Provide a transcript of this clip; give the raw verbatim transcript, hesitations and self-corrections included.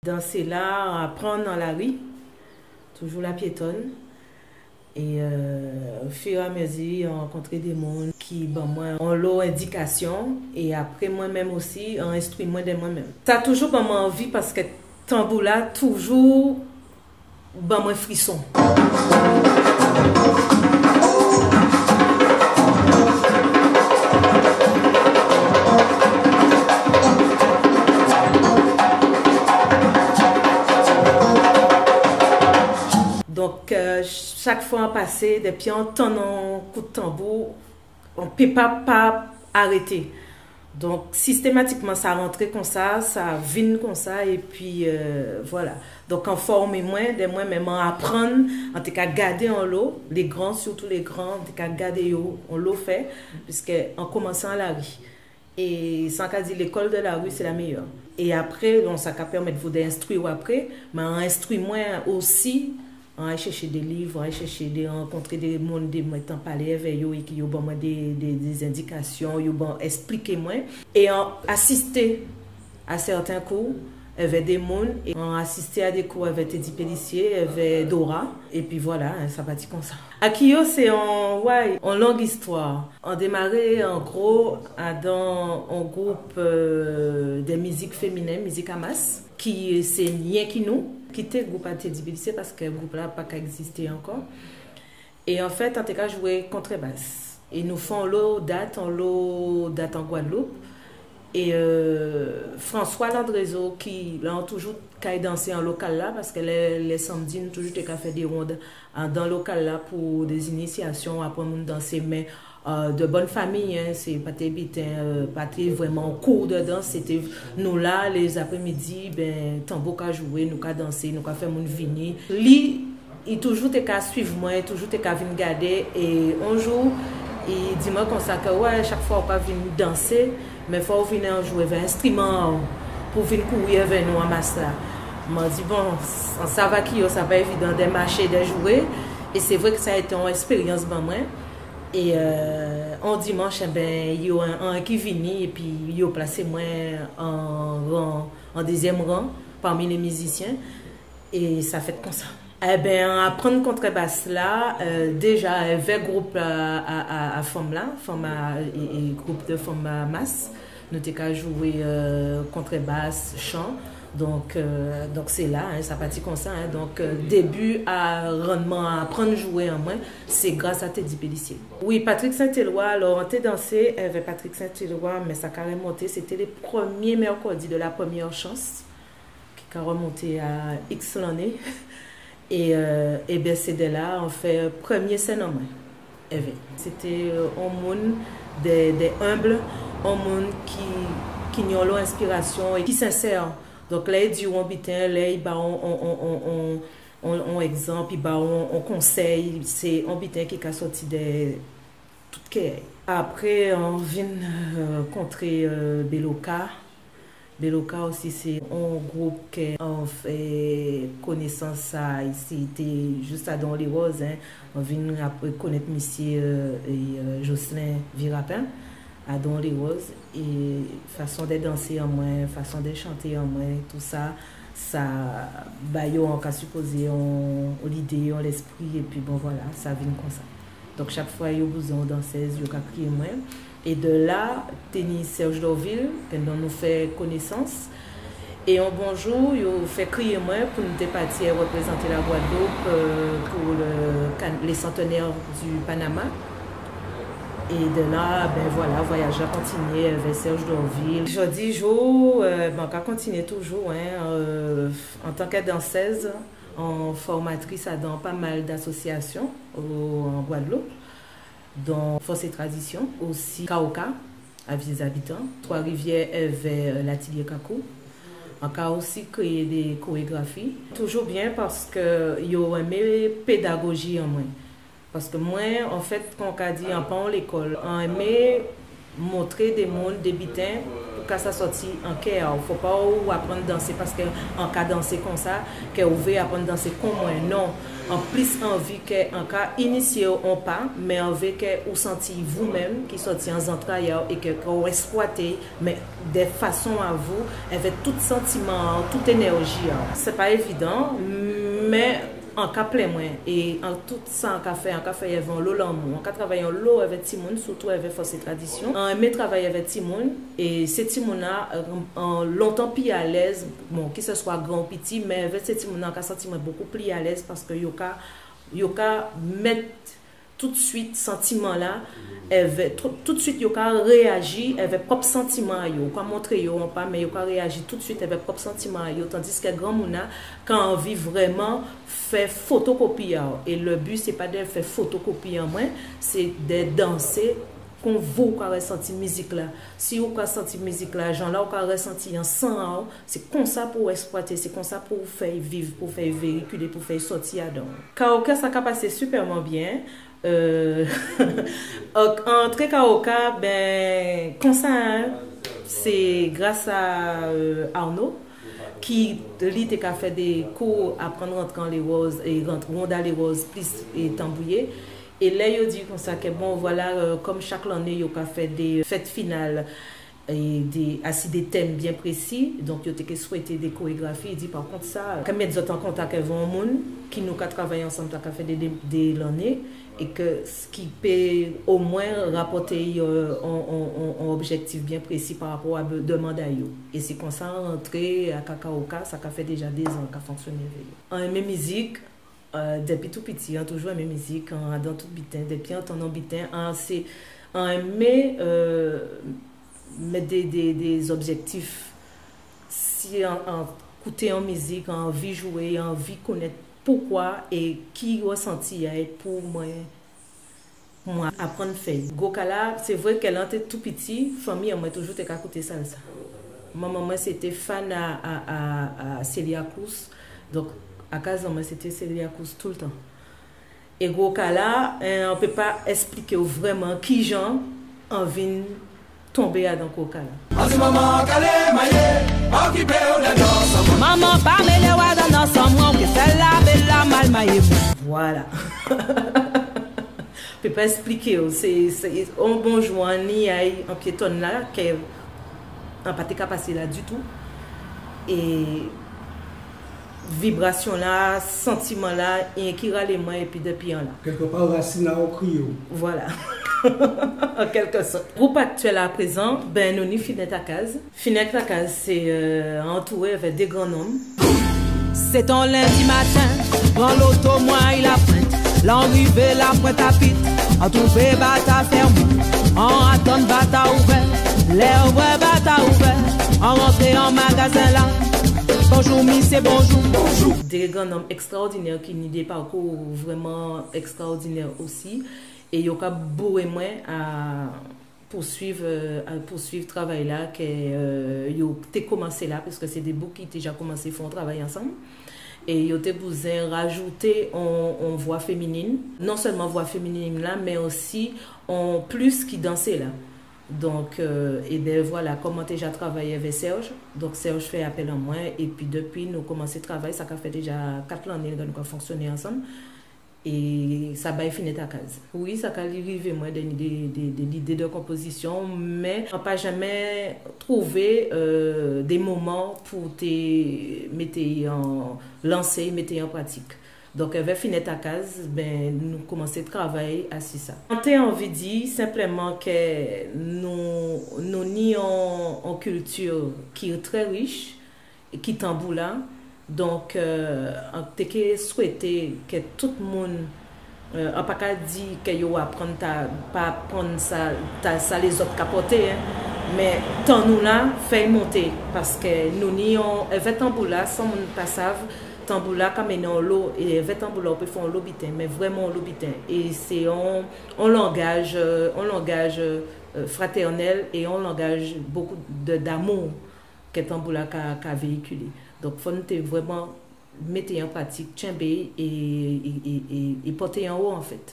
Dansé-la, aprann an lari, toujou la piétonne. É, euh, au fur et à mesure, an rankontré dé moun ki ban mwen onlo endikasion, é apré mwen menm osi, an enstwi mwen dè mwen menm. Sa toujou ban mwen anvi paskè tanbou-la toujou ban mwen frison. Donk, euh, chak fwa an pasé, dépi an tann on kout tanbou, on pé pa pa arété. Donk, sistématikman, sa rantré konsa, sa vin konsa, épi, euh, vwala. Donk, an fòmé mwen dè mwen menm, an aprann, an té ka gadé onlo, lé gran, sirtou lé gran, an té ka gadé yo onlo fè, piskè an koumansé an lari. É sa an ka di, l'école de la rue, c'est la meilleure. É apré, donk, sa ka pèmèt vou dè enstwi ou apré, mé an enstwi mwen osi, an ay chèché dé liv, an ay chèché dé rankontré dé moun, dé mwen té an palé avè yo é ki yo ban mwen dé, dé, dé endikasion, yo ban, èspliké mwen. É an asisté a sèten kou avè dé moun, é an asisté a dé kou avè Teddy Pélissier, avè Dora, épi vwala, en, sa pati konsa. Akiyo sé on, way, on long istwa. An démaré, an gro, adan on group, euh, dè mizik féminen, mizik a mas, ki sé yenki nou, kité group a Teddy Pélissier paskè group-la pa ka ègzisté ankò. É anfèt, an té ka jwé kontrèbas. É nou fè onlo dat, onlo dat an Gwadloup. É, euh, François Landrezo, ki, la, an toujou kay dansé an lokal-la, paskè lè, lè sanmdi, nou toujou té ka fè dé wonn adan lokal-la pou dé inisiasion, aprann moun dansé, mé, euh, dè bòn fanmi, en, sé pa té biten, euh, pa té vrèman kou dè dans, sé té nou la, lé apré-midi, ben, tanbou ka jwé, nou ka dansé, nou ka fè moun vini. Li, i toujou té ka suiv mwen, i toujou té ka vin gadé, é on jou, i di mwen konsa kè, wè, chak fwa ou ka vin dansé, mé fò ou vin an jwé avè enstriman a'w, pou vin kouri avè nou an mas-la. Mwen di, bon, an sav Akiyo, sa pa évidan dè maché, dè jwé, é sé vré kè sa a été on èspéryans ban mwen. É, euh, on dimanch, enben, yo an, an ki vini, épi yo plasé mwen an ran, an dézyèm ran, pami lé mizisyen. É sa fèt konsa. Enben, an aprann kontrèbas-la, euh, déja, euh, avè group, euh, a, a, a fanm-la, fanm a, é, é group dè fanm a mas, nou té ka jwé, euh, kontrèbas, chan. Donk, euh, donk sé la, en, sa pati konsa, en. Donk, euh, débi a rannman, a aprann jwé an mwen, sé gras a Teddy Pélissier. Wi, Patrick Saint-Éloi, alò, an té dansé avè Patrick Saint-Éloi, mé sa ka rémonté, sé té lé prèmyé mèkrédi dè la prèmyè chans. Ki ka rémonté a X lanné. É, euh, é ben, sé dè la, an fè prèmyé sèn an mwen. Enben, sé té, euh, on moun dè, dè enb, on moun ki, ki ni onlo enspirasion é ki sensè. Donk, lè i di'w on biten, lè i ba'w on, on, on ègzanp, i ba'w on, on konsèy, sé on biten ki ka sòti dè tout kè. Apré, an vin, euh, kontré, euh, Beloka. Beloka osi, sé on group kè an fè konésans a, isi, té jis adan Léròz, en. An vin apré konnèt misyé, euh, é, euh, Jocelyn Virapin, adan Léròz. É fason dè dansé an mwen, fason dè chanté an mwen, tousa, sa ba yo, an ka sipozé, on, on lidé, on lèspri, épi bon, vwala, sa vin konsa. Donk, chak fwa yo bizwen on dansèz, yo ka kriyé mwen. É dè la, té ni Serge Dorvil, pandan nou fè konésans. É on bon jou, yo fè kriyé mwen pou nou té pati réprézanté la Guadeloupe, euh, pou le can-, le centenaire du Panama. É dè la, ben vwala, vwayaj-la kontinyé avè Serge Dorvil. Jòdi jou, euh, ben, an ka kontinyé toujou, en, euh, antan kè dansèz, an fòmatris adan pa mal d'asosyasion o, an Gwadloup, don Fòs é Tradisyon, osi Kaoka, a Vyé Zabitan, Twa Rivyè èvè, euh, Latilyé Kakou. An ka osi kréyé dé korégrafi. Toujou byen paskè yo enmé pédagoji an mwen. Paskè mwen, anfèt, kon ka di, an pa on lékòl, an enmé montré dé moun dé biten pou Ka sa sòti an kè a'w, fò pa ou aprann dansé paskè an ka dansé konsa, kè ou vé aprann dansé kon mwen, non. An plis anvi kè an ka inisié'w on pa, mé an vé kè ou santi vou menm ki sòti an zantray a'w é kè, kè ou èsplwaté, mé dè fason a vou, èvè tout santiman a'w, tout énèji a'w. Sé pa évidan, mé an ka plen mwen, é an tout sa an ka fè, an ka fè èvè onlo lanmou. An ka travay onlo èvè timoun, sitou èvè fòs é tradisyon. An enmé travay èvè timoun, é sé timoun-la, euh, an lontan pi alèz, bon, kisiswa gran ou piti, mé èvè sé timoun-la, an ka santi mwen bokou pli alèz paskè yo ka, yo ka mèt toutswit santiman-la, èvè, tou-, toutswit yo ka réyaji èvè pwòp santiman a yo. Ou ka montré yo on pa, mé yo ka réyaji toutswit èvè pwòp santiman a yo, tandiskè granmoun-la ka anvi vrèman fè fotokopi a'w. É le but, sé pa dè fè fotokopi an mwen, sé dè dansé kon vou ou ka rèsanti mizik-la. Si ou ka santi mizik-la, jan-la ou ka rèsanti an san a'w, sé konsa pou ou èsplwaté, sé konsa pou ou fè'y viv, pou ou fè'y véyikilé, pou ou fè'y sòti adan'w. Karaoké sa ka pasé sipèman byen. Euh, ok, antré karaoké, ben, konsa, en, sé gras a, euh, Arnaud, ki, li, té ka fè dé kou aprann rantré an léwòz, é rant-, wonn a léwòz plis é tanbouyé. É lè yo di konsa kè, bon, vwala, euh, kòm chak lanné, yo ka fè dé fèt final, é dé, asi dé tèm byen prési. Donk, yo té ké swété dé korégrafi. I di, pa kont sa, kè mèt zòt an kontak èvè on moun ki nou ka travay ansanm, sa ka fè dé, dé, dé lanné, é kè, ki pé omwen rapòté, euh, on, on, on, on objèktif byen prési pa rapò a be-, dèmann a yo. É sé konsa, antré a Kakaoka, sa ka fè déja dé zan ka fonksyonné avè yo. An enmé mizik, Euh, dépi tou piti, an toujou enmé mizik, an adan tout biten, dépi an tann on biten, an sé, an enmé, euh, mèt dé, dé, dé zobjèktif. Si an, an kouté on mizik, an anvi jwé, an anvi konnèt poukwa é ki rèsanti a'y pou mwen, mwen aprann fè'y. Gwoka-la, sé vré kè lè an té tou piti, fanmi an mwen toujou té ka kouté salsa. Manman mwen sé té fan a, a, a, a Celia Cruz. Donk, a kaz an mwen sé té Celia Cruz toultan. É gwoka-la, en, an pé pa èspliké'w vrèman kijan an vin tonbé adan gwoka-la. An di manman kalé mayé, pa okipé'w dè dans an mwen. Manman pa mélé'w adan dans an mwen, ou ké fè labél-la mal mayé mwen. Vwala. Pé pa èspliké'w, sé, sé, on bon jou, an ni ay an pyétòn-la, kè an pa té ka pasé la ditou. É vibrasyon-la, santiman-la, enki ralé mwen, épi dépi an la. Kèlkèpa, rasin-la, ou kriyé'w. Vwala. An kèlkèsòt. Gwoup aktyèl a prézan, ben, nou ni Finèt a Kaz. Finèt a Kaz, sé, euh, antouré avè dé gran nonm. Sé té on lendi maten, pran loto mwen ay Lapwent. Lè an rivé Lapwent-a-Pit, an touvé bat-la fèmé. An atann bat-la ouvè. Lè an vwè bat-la ouvè, an rantré an magazen-la. Bonjou misyé, bonjou, bonjou. Dé gran nonm èkstraòdinè ki ni dé pakou vrèman èkstraòdinè osi. É yo ka bouré mwen a pouswiv, euh, a pouswiv travay-la kè, euh, yo té komansé la, paskè sé dé boug ki té ja komansé fè on travay ansanm. É yo té bouzwen rajouté on, on vwa féminin. Non sèlman vwa féminin-la, mé osi on plis ki dansé la. Donk, euh, é ben vwala, kòm an té ja travay avè Serge, donk Serge fè apèl an mwen, épi dépi nou komansé travay, sa ka fè déja kat lanné kè nou ka fonksyoné ansanm. É sa bay Finèt a Kaz. Wi, sa ka rivé mwen dè, dè, dè, dè lidé dè konpozisyon, mé an pa janmen touvé, euh, dé moman pou té mété an, lansé, mété an pratik. Donk, avè Finèt a Kaz, ben, nou komansé travay asi sa. An té anvi di senpleman kè nou, nou ni on, on kilti ki trè rich, ki tanbou-la. Donk, euh, an té ké swété kè tout moun, euh, an pa ka di kè yo aprann ta, pa aprann sa, ta, sa lézòt ka pòté, en. Mé tan nou la, fè'y monté, paskè nou ni on, èvè tanbou-la, san moun pa sav, tanbou-la ka mennen onlo, é èvè tanbou-la, ou pé fè onlo biten, mé vrèman onlo biten. É sé on, on langaj, euh, on langaj, euh, fratènèl é on langaj bokou dè, damou kè tanbou-la ka, ka véyikilé. Donk, fò nou té vrèman mété an pratik, tjenbé é, é, é, é, é pòté anwo, anfèt.